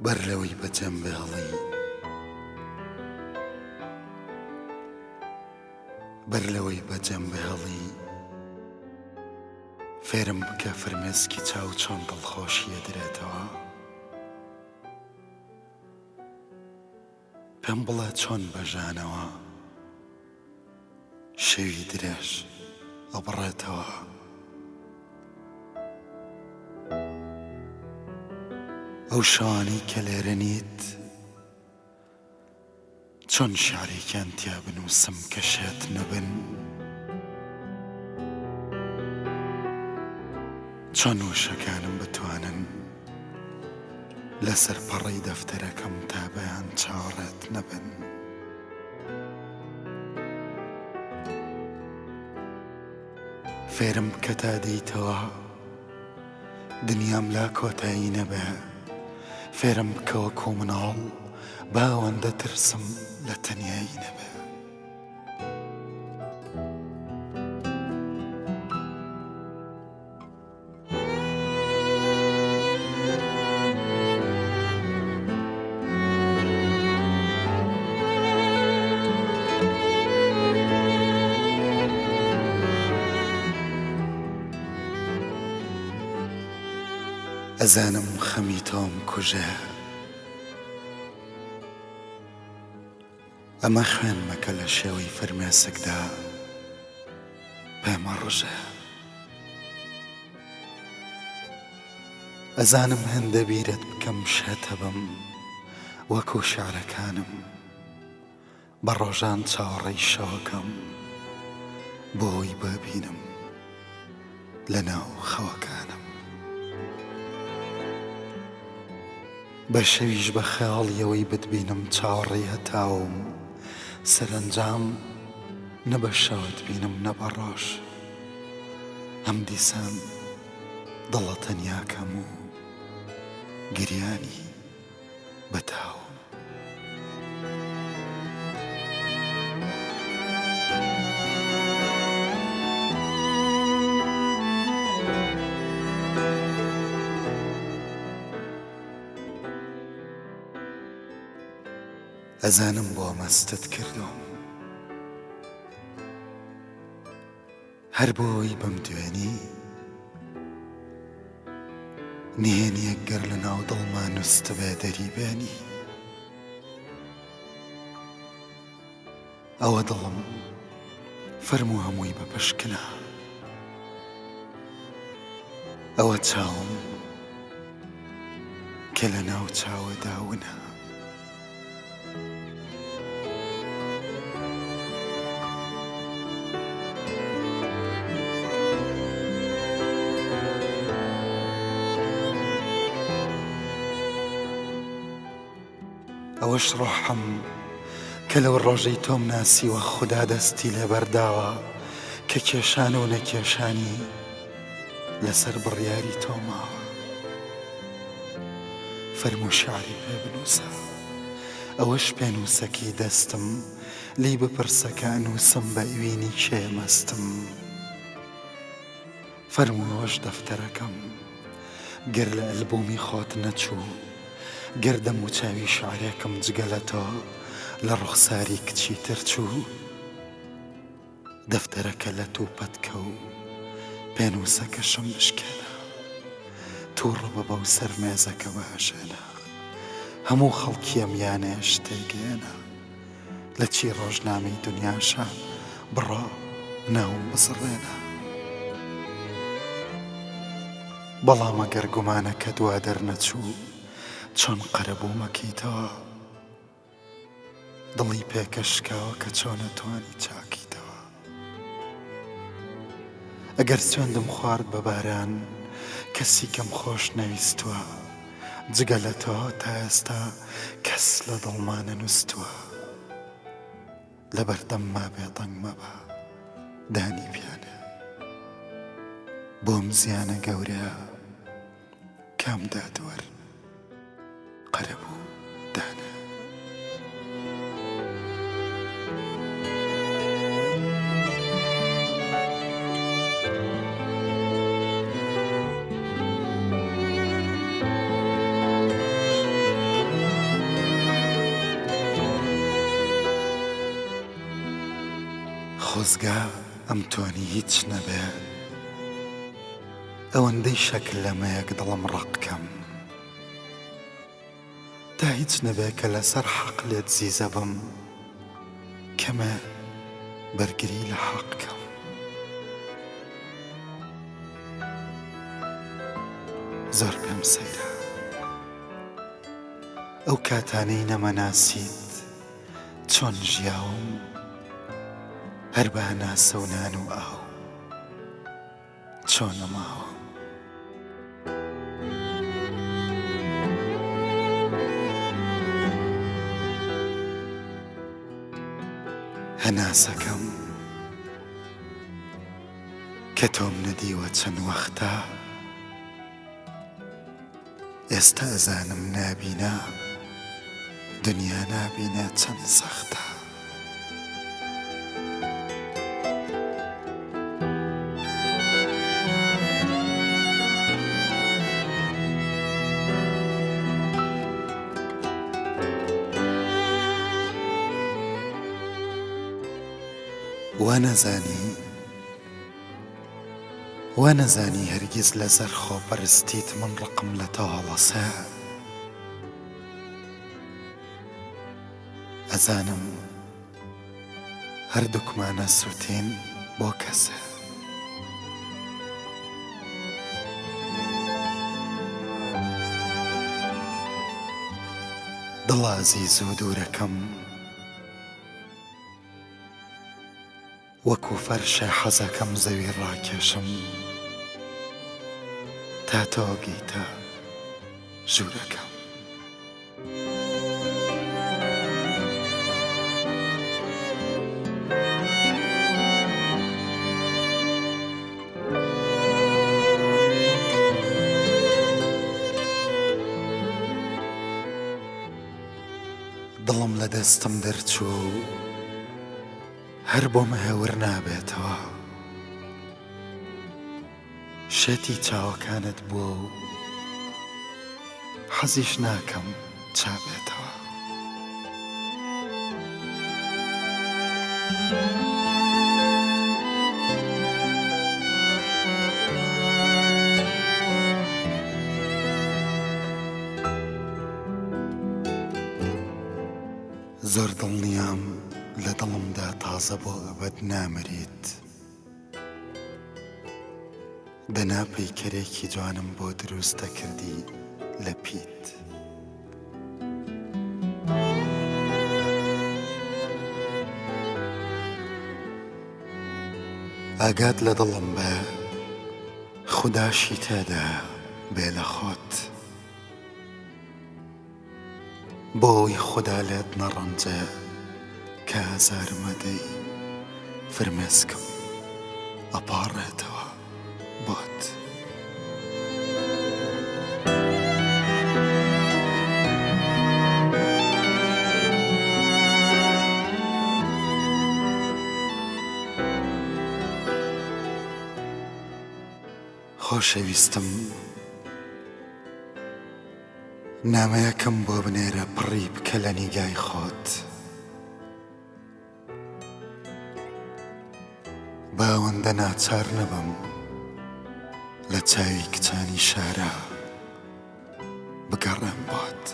بەر لەوەی بەجێم بێڵی بەر لەوەی بەجێم بهێڵی فێرم بکە فرمێسکی چاو چۆن دڵخۆشی ئەدرێتەوە پێم بڵێ چۆن بە ژانەوە شەوی درێژ ئەبڕێتەوە. ئەو شەوانەی کە لێرە نیت چۆن شیعرێکیان تیا بنووسم کە شێت نەبن؟ چۆن وشەکانم بتوانن لەسەر پەڕەی دەفتەرەکەم تا بەیان چاوەڕێت نەبن؟ فێرم بکە تا دێیتەوە دنیام لا کۆتایی نەبێ فێرم بکە وەکوو مناڵ با ئەوەندە ترسم لە تەنیایی نەبێ. ئەزانم خەمی تۆم کوژێ ئەمە خوێنمە کە لە شێوەی فرمێسکدا پێمەڕژێ. ئەزانم هێندە بیرت بکەم شێتەبم وەکو شیعرەکانم بە ڕۆژان چاوەڕێی شەوەکەم بۆی ببینم لەناو خەوەکانم. بە شەویش بە خەیاڵی ئەوەی بتبینم چاوەڕێی هەتاوم سەرەنجام نە بە شەوت بینم نە بە ڕۆژ هەم دیسان دڵە تەنیاکەم و گریانی بە تاوم. ئەزانم بۆ مەستت کردووم هەر بۆی بمدوێنی نهێنیەک گەر لە ناو دڵما نوستبێ دەری بێنی ئەوە دڵم فەرموو هەمووی بە پشکنە ئەوە چاوم کە لە ناو چاوەدا ونە. ئەوەش ڕۆحم کە لەو ڕۆژەی تۆم ناسیوە خودا دەستی لێ بەرداوە کە کێشان و نەکێشانی لەسەر بڕیاری تۆ ماوە. فەرموو شیعری پێ بنووسە ئەوەش پێنووسەکەی دەستم لێی بپرسە کە ئەنووسم بە ئەوینی کێ مەستم فەرموو ئەوەش دەفتەرەکەم گەر لە ئەلبومی خۆت نەچوو گەر دەموچاوی شیعرێکم جگە لە تۆ لە ڕوخساری کچی تر چوو. دەفتەرەکە لەت و پەت کە و پێنووسەکەشم بشکێنە. تووڕە ببە و سەر مێزەکە بهەژێنە. هەموو خەڵکی ئەم یانەیەش تێگەیەنە. لە چی ڕۆژنامەی دنیاشا بڕۆ ناوم بزڕێنە. بەڵام ئەگەر گومانەکەت وا دەرنەچوو، چۆن قەرەبووم ئەکەیتەوە؟ دڵی پێکە شکاوە کە چۆن ئەتوانی چاکیتەوە ئەگەر سوێندم خوارد بە باران کەسی کەم خۆش نەویستووە جگە لە تۆ تا ئێستا کەس لە دڵما نەنووستووە لەبەردەمما بێدەنگ مەبە دانی پیانێ بۆم زیانە گەورەیە کام دادوەر قەرەبوو دانا. خۆزگە ئەمتوانی هیچ نەبێ ئەوەندەی شەکر لە مەیەک دڵم ڕەق کەم. تا هیچ نەبێ کە لەسەر حەق لێت زیزە بم کەمێ بەرگری لە حەق کەم. زۆر پێم سەیرە ئەو کاتانەی نەمەناسیت چۆن ژیاوم هەر بە هەناسە و نان و ئاو. چۆنە ماوە؟ هەناسەکەم کە تۆم نەدیوە چەند وەختە ئێستا ئەزانم نابینا دنیا نابینێ چەند سەختە. وا نەزانی وا نەزانی هەرگیز لەسەر خۆپەرستیت من ڕقم لە تۆ هەڵەسێ. ئەزانم هەردووکمان ئەسوتین بۆ کەسێ. دڵ ئازیز و دوورەکەم. وەکو فەرشێ حەزەکەم زەوی ڕاکێشم تا تۆ گەیتە ژوورەکەم. دڵم لە دەستم دەرچووە و هەر بۆم هێور نابێتەوە. شێتی چاوەکانت بووە و حەزیش ناکەم چابێتەوە. زۆر دڵنیام لە دڵمدا تازە بۆ ئەبەد نامریت. دەنا پەیکەرێکی جوانم بۆ دروست دەکردی لە پیت. ئاگات لە دڵم بێ خوداشی تێدایە بێ لە خۆت. بۆ ئەوەی خودا لێت نەڕەنجێ کە ئازارم ئەدەی فرمێسکم ئەپاڕێتەوە بۆت. خۆشەویستم. نامەیەکم بۆ بنێرە پڕی بکە لە نیگای خۆت با ئەوەندە ناچار نەبم لە چاوی کچانی شارا بگەڕێم بۆت.